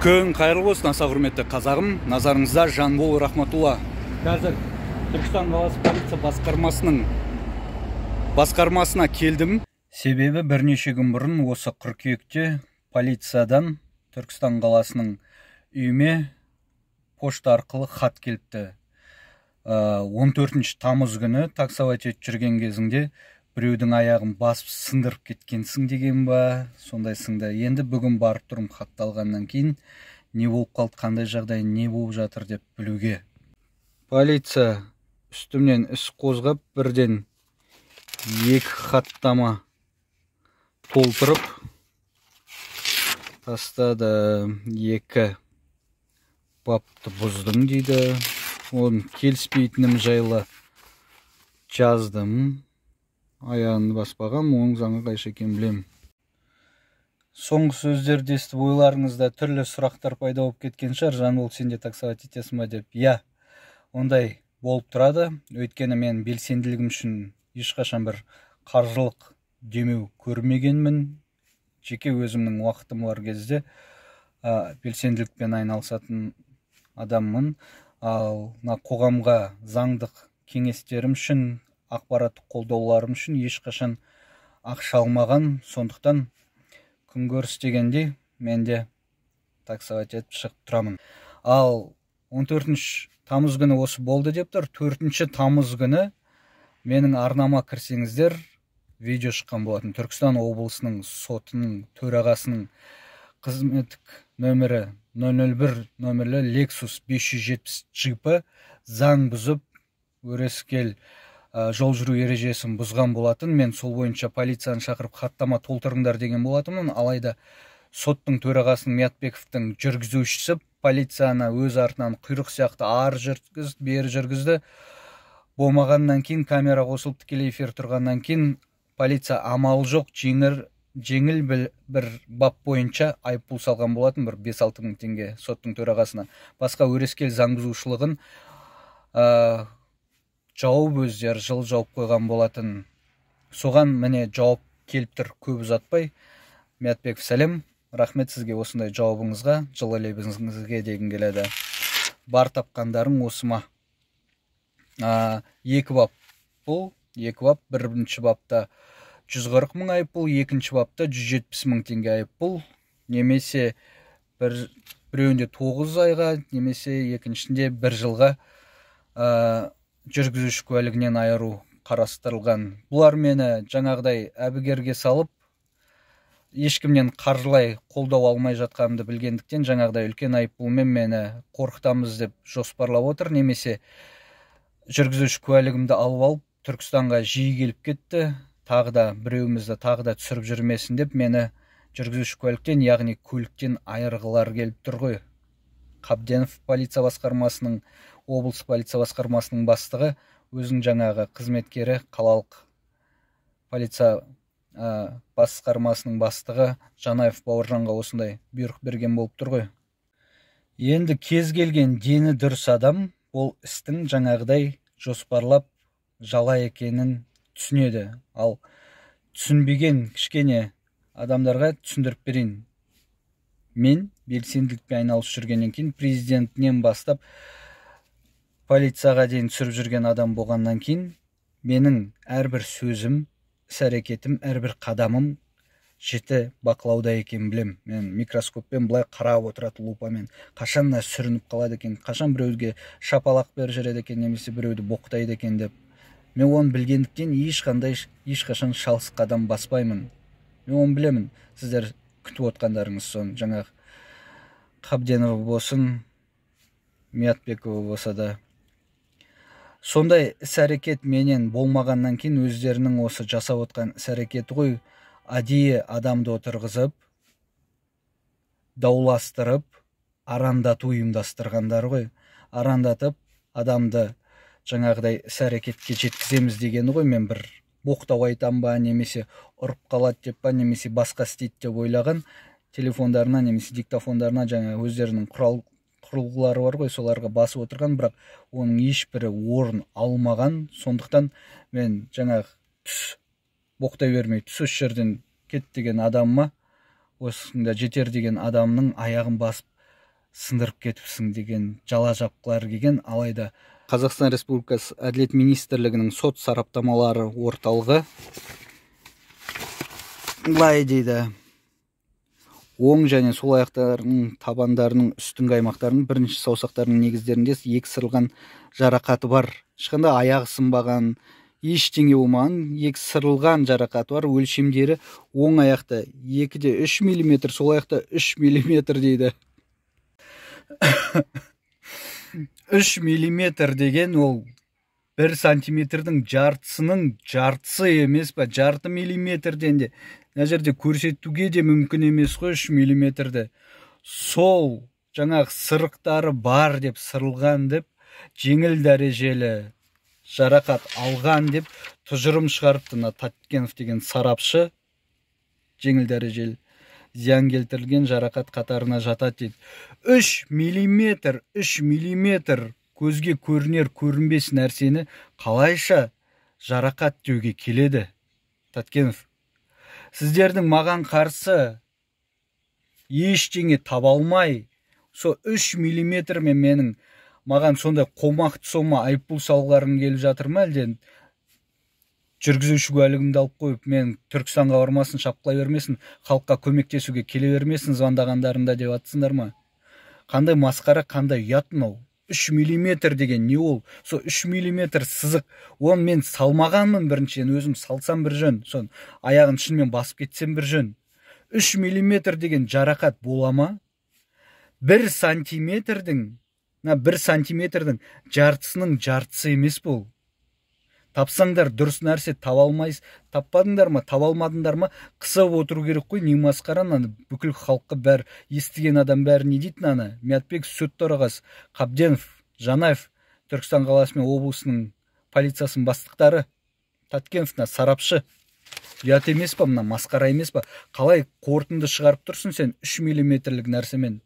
Күн қайырлы болсын, аса құрметті қазағым. Назарыңызда Жанбол Рахматулла. Қазір Түркістан қаласы полиция басқармасына келдім. Себебі бірнеше күн бұрын осы қыркүйекте полициядан Түркістан қаласының үйіме пошта арқылы хат келіпті. 14 тамыз күні таксовать етіп жүрген кезіңде біреудің аяғын басып сындырып кеткенсің деген ба, сондай сыңда. Енді бүгін барып тұрмын хатты алғаннан кейін не болып қалды, қандай жағдай, не болып жатыр деп білуге. Полиция үстімнен іс қозғап, бірден 2 хаттама толтырып тастады. 2 бапты бұздым дейді. Оны келіспейтінім жайлы жаздым. Аяғын баспаған, оның заңы қайшы екенін білемін. Соңғы сөздерді естіп ойларыңызда түрлі сұрақтар пайда болып кеткен шығар. Жанбол, сен де таксовать етесің ба деп. Иә, ондай болып тұрады. Өйткені мен белсенділігім үшін ешқашан бір қаржылық демеу көрмегенмін. Жеке өзімнің уақытым бар кезде белсенділікпен айналысатын адаммын. Ал мына қоғамға заңдық кеңестерім үшін, ақпараттық қолдауларым үшін ешқашан ақша алмаған. Сондықтан күнкөріс дегенде мен де таксовать етіп шығып тұрамын. Ал 14 тамыз күні осы болды деп тұр. 4 тамыз күні менің арнама кірсеңіздер видео шыққан болатын. Түркістан облысының сотының төрағасының қызметтік нөмірі 001 нөмірлі Lexus 570 джипі заң бұзып өрескел жол жүру ережесін бұзған болатын. Мен сол бойынша полицияны шақырып хаттама толтырыңдар деген болатынмын. Алайда соттың төрағасының Миятбековтің жүргізушісі полицияны өз артынан құйрық сияқты ары жүргізді, бері жүргізді. Болмағаннан кейін камера қосылып тікелей эфир тұрғаннан кейін полиция амал жоқ, жеңіл бір бап бойынша айыппұл салған болатын, бір 5-6 мың теңге соттың төрағасына. Басқа өрескел заң бұзушылығын жауып өздері жыл жауып қойған болатын. Соған міне жауап келіп тұр, көп ұзатпай. Миятбеков, сәлем, рахмет сізге осындай жауабыңызға, жылы лебізіңізге дегім келеді. Бар тапқандарың осы ма? 2 бап бұл, 2 бап, бірінші бапта 140 мың айыппұл, екінші бапта 170 мың теңге айыппұл, немесе біреуінде 9 айға, немесе екіншінде 1 жылға жүргізуші куәлігінен айыру қарастырылған. Бұлар мені жаңағыдай әбігерге салып, ешкімнен қаржылай қолдау алмай жатқанымды білгендіктен жаңағыдай үлкен айыппұлмен мені қорқытамыз деп жоспарлап отыр. Немесе жүргізуші куәлігімді алып алып Түркістанға жиі келіп кетті, тағы да біреуімізді тағы да түсіріп жүрмесін деп мені жүргізуші куәліктен, яғни көліктен айырғылар келіп тұр ғой. Қабденов полиция басқармасының, облыс полиция басқармасының бастығы, өзінің жаңағы қызметкері, қалалық полиция басқармасының бастығы Жанаев Бауыржанға осындай бұйрық берген болып тұр ғой. Енді кез келген дені дұрыс адам ол істің жаңағыдай жоспарлап жала екенін түсінеді. Ал түсінбеген кішкене адамдарға түсіндіріп берейін. Мен белсенділікпен айналысып жүргеннен кейін, президентінен бастап полицияға дейін түсіріп жүрген адам болғаннан кейін, менің әрбір сөзім, іс-әрекетім, әрбір қадамым жіті бақылауда екенін білем. Мен микроскоппен былай қарап отырады, лупамен. Қашан сүрініп қалады екен, қашан біреуге шапалақ беріп жүреді екен, немесе біреуді боқтайды екен деп. Мен оны білгендіктен ешқашан шалыс қадам баспаймын. Мен оны білемін. Сіздер күтіп отқандарыңыз соны, жаңағы Қабденова болсын, Миятбекова болса да. Сондай іс-әрекет менен болмағаннан кейін өздерінің осы жасап отқан іс-әрекеті ғой, әдейі адамды отырғызып, дауластырып, арандату ұйымдастырғандар ғой. Арандатып, адамды жаңағыдай іс-әрекетке жеткіземіз дегені ғой. Мен бір боқтау айтам ба, немесе ұрып қалады деп па, немесе басқа істейді деп ойлаған телефондарына, немесе диктофондарына жаңа өздерінің құрылғылары бар ғой, соларға басып отырған, бірақ оның ешбірі орын алмаған. Сондықтан мен жаңағы түс боқтай бермей, түс осы жерден кет деген адамыма, осында жетер деген адамның аяғын басып сындырып кетіпсің деген жала жапқылар келген. Алайда Қазақстан Республикасы Әділет Министрлігінің сот сараптамалары орталығы былай дейді: оң және сол аяқтарының табандарының үстіңгі аймақтарының бірінші саусақтарының негіздерінде екі сырылған жарақаты бар. Ешқандай аяғы сынбаған, ештеңе болмаған, екі сырылған жарақаты бар. Өлшемдері оң аяқта 2,3 миллиметр, сол аяқта 3 миллиметр дейді. 3 миллиметр деген ол 1 сантиметрдің жартысының жартысы емес па? Жарты миллиметрден де мына жерде көрсетуге де мүмкін емес қой 3 миллиметрді. Сол жаңағы сырықтары бар деп, сырылған деп, жеңіл дәрежелі жарақат алған деп тұжырым шығарыпты мына Таткенов деген сарапшы. Жеңіл дәрежелі зиян келтірілген жарақат қатарына жатады дейді. 3 миллиметр, 3 миллиметр көзге көрінер көрінбес нәрсені қалайша жарақат деуге келеді? Таткенов, сіздердің маған қарсы ештеңе таба алмай, со 3 миллиметрмен менің маған сондай қомақты сома айыппұл салғыларың келіп жатыр ма? Әлде жүргізуші куәлігімді алып қойып, мен Түркістанға бармасын, шапқылай бермесін, халыққа көмектесуге келе бермесін звондағандарында деп атсыңдар ма? Қандай масқара, қандай ұят мынау? 3 миллиметр деген не ол? Со 3 миллиметр сызық, оны мен салмағанмын біріншіден, өзім салсам бір жөн, сон аяғын шынымен басып кетсем бір жөн. 3 миллиметр деген жарақат бола ма? 1 сантиметрдің, мына 1 сантиметрдің жартысының жартысы емес бұл. Тапсаңдар дұрыс нәрсе таба алмайсыз, таппадыңдар ма, таба алмадыңдар ма, қысып отыру керек қой. Не масқара мынаны, бүкіл халыққа бәрі естіген адам бәрі не дейді мынаны? Миятбек сот төрағасы, Қабденов, Жанаев, Түркістан қаласы мен облысының полициясының бастықтары, Таткенов мына сарапшы. Ұят емес па мына, масқара емес па? Қалай қорытынды шығарып тұрсың сен 3 миллиметрлік нәрсемен?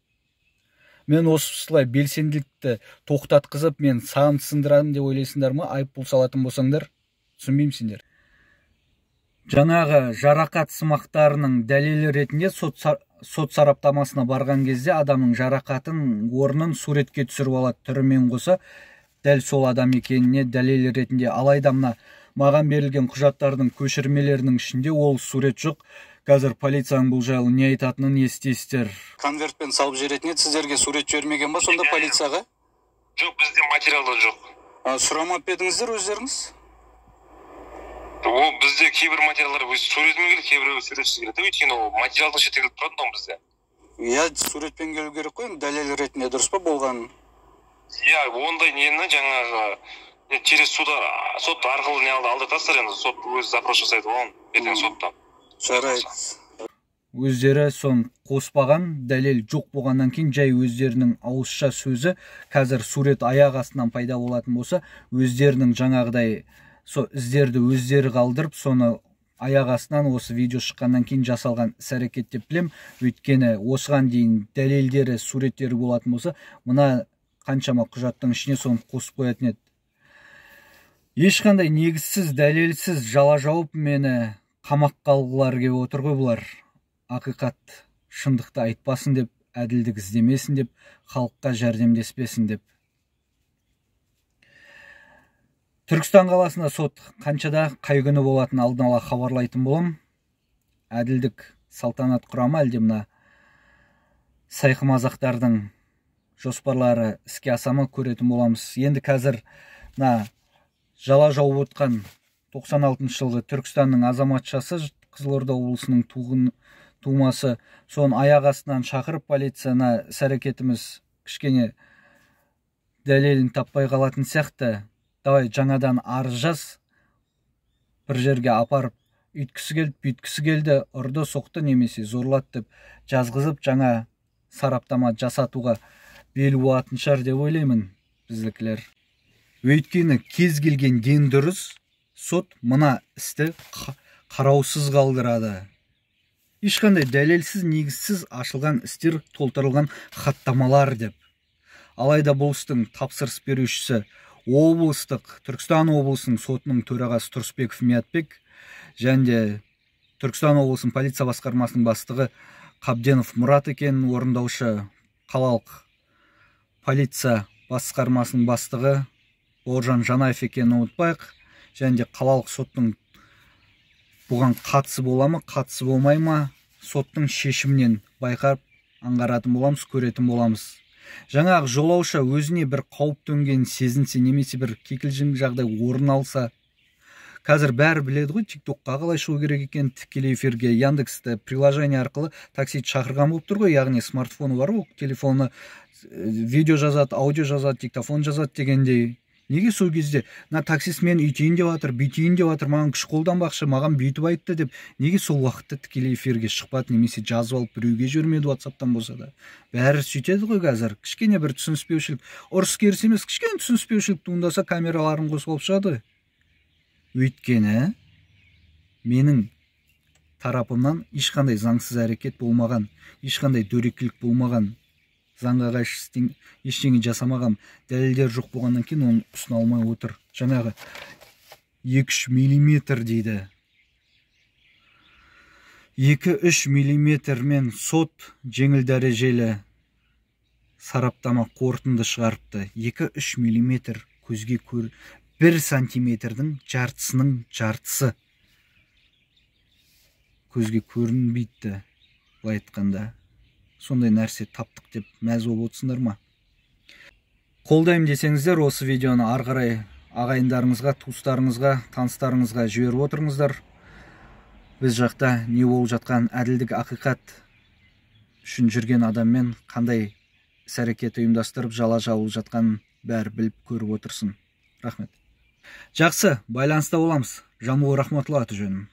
Мен осылай белсенділікті тоқтатқызып, мен сағым сындырамын деп ойлайсыңдар ма? Айыппұл салатын болсаңдар, түсінбеймін сендер. Жаңағы жарақат сымақтарының дәлелі ретінде сот сараптамасына барған кезде адамның жарақатын орнын суретке түсіріп алады, түрімен қоса дәл сол адам екеніне дәлел ретінде. Алайда мына маған берілген құжаттардың көшірмелерінің ішінде ол сурет жоқ. Қазір полицияның бұл жайлы не айтатынын естисіздер. Конвертпен салып жіберетін еді, сіздерге сурет жібермеген ба сонда полицияға? Жоқ, бізде материалда жоқ. Сұрамап едіңіздер өздеріңіз? Ол бізде кейбір материалдар өз суретімен келеді, кейбіреуі суретсіз келеді. Өйткені ол материалдың ішінде тігіліп тұрады ғой бізде. Иә, суретпен келу керек қой, енді дәлел ретінде, дұрыс па болғанын? Иә, ондай нені жаңағы через суда, сот арқылы не алдыртасыздар енді, сот өзі запрос жасайды оған, ертең соттан. Жарайды. Өздері сон қоспаған, дәлел жоқ болғаннан кейін жай өздерінің ауызша сөзі, қазір сурет аяқ астынан пайда болатын болса, өздерінің жаңағыдай со іздерді өздері қалдырып, соны аяқ астынан осы видео шыққаннан кейін жасалған іс-әрекет деп білем. Өйткені осыған дейін дәлелдері, суреттері болатын болса, мына қаншама құжаттың ішіне соны қосып қоятын еді. Ешқандай негізсіз, дәлелсіз жала жауып мені қамаққа алғылары келіп отыр ғой бұлар. Ақиқат, шындықты айтпасын деп, әділдік іздемесін деп, халыққа жәрдемдеспесін деп. Түркістан қаласында сот қаншада, қай күні болатын алдын ала хабарлайтын болам. Әділдік салтанат құрама, әлде мына сайқымазақтардың жоспарлары іске аса ма, көретін боламыз. Енді қазір мына жала жауып отқан 96 жылғы Түркістанның азаматшасы, Қызылорда облысының тумасы, соны аяқ астынан шақырып полицияны, іс-әрекетіміз кішкене дәлелін таппай қалатын сияқты. Давай жаңадан арыз жаз, бір жерге апарып үйткісі келді, бүйткісі келді, ұрды, соқты немесе зорлады деп жазғызып, жаңа сараптама жасатуға бел буатын шығар деп ойлаймын біздікілер. Өйткені кез келген ден дұрыс сот мына істі қараусыз қалдырады. Ешқандай дәлелсіз, негізсіз ашылған істер, толтырылған хаттамалар деп. Алайда бұл істің тапсырыс берушісі облыстық Түркістан облысының сотының төрағасы Тұрысбеков Миятбек және де Түркістан облысының полиция басқармасының бастығы Қабденов Мұрат екен, орындаушы қалалық Полиция басқармасының бастығы Бауыржан Жанаев екенін ұмытпайық. Және де қалалық соттың бұған қатысы бола ма, қатысы болмай ма, соттың шешімінен байқап аңғаратын боламыз, көретін боламыз. Жаңағы жолаушы өзіне бір қауіп төнгенін сезінсе, немесе бір кикілжің жағдай орын алса, қазір бәрі біледі ғой, ТикТокқа қалай шығу керек екен, тікелей эфирге, Яндексті приложение арқылы такси шақырған болып тұр ғой, яғни смартфоны бар ғой, телефоны, видео жазады, аудио жазады, диктофон жазады дегендей. Неге сол кезде мына таксист мені үйтейін деп жатыр, бүйтейін деп жатыр, маған күш қолданбақшы, маған бүйтіп айтты деп, неге сол уақытта тікелей эфирге шықпады, немесе жазып алып біреуге жібермеді WhatsApp'тан болса да? Бәрі сөйтеді ғой қазір. Кішкене бір түсініспеушілік, ұрыс керіс емес, кішкене түсініспеушілік туындаса, камераларын қосып алып шығады ғой. Өйткені менің тарапымнан ешқандай заңсыз әрекет болмаған, ешқандай дөрекілік болмаған, заңға қайшы ештеңе жасамаған, дәлелдер жоқ болғаннан кейін оны ұсына алмай отыр. Жаңағы 2-3 миллиметр дейді. 2-3 миллиметрмен сот жеңіл дәрежелі сараптама қорытынды шығарыпты. 2-3 миллиметр көзге көр, 1 сантиметрдің жартысының жартысы көзге көрінбейді, былай айтқанда. Сондай нәрсе таптық деп мәз болып отырсыңдар ма? Қолдаймын десеңіздер, осы видеоны ары қарай ағайындарыңызға, туыстарыңызға, таныстарыңызға жіберіп отырыңыздар. Біз жақта не болып жатқан, әділдік, ақиқат үшін жүрген адаммен қандай іс-әрекет ұйымдастырып, жала жабылып жатқанын бәрі біліп көріп отырсын. Рахмет. Жақсы, байланыста боламыз. Жамбыл Рахматулла аты жөнім.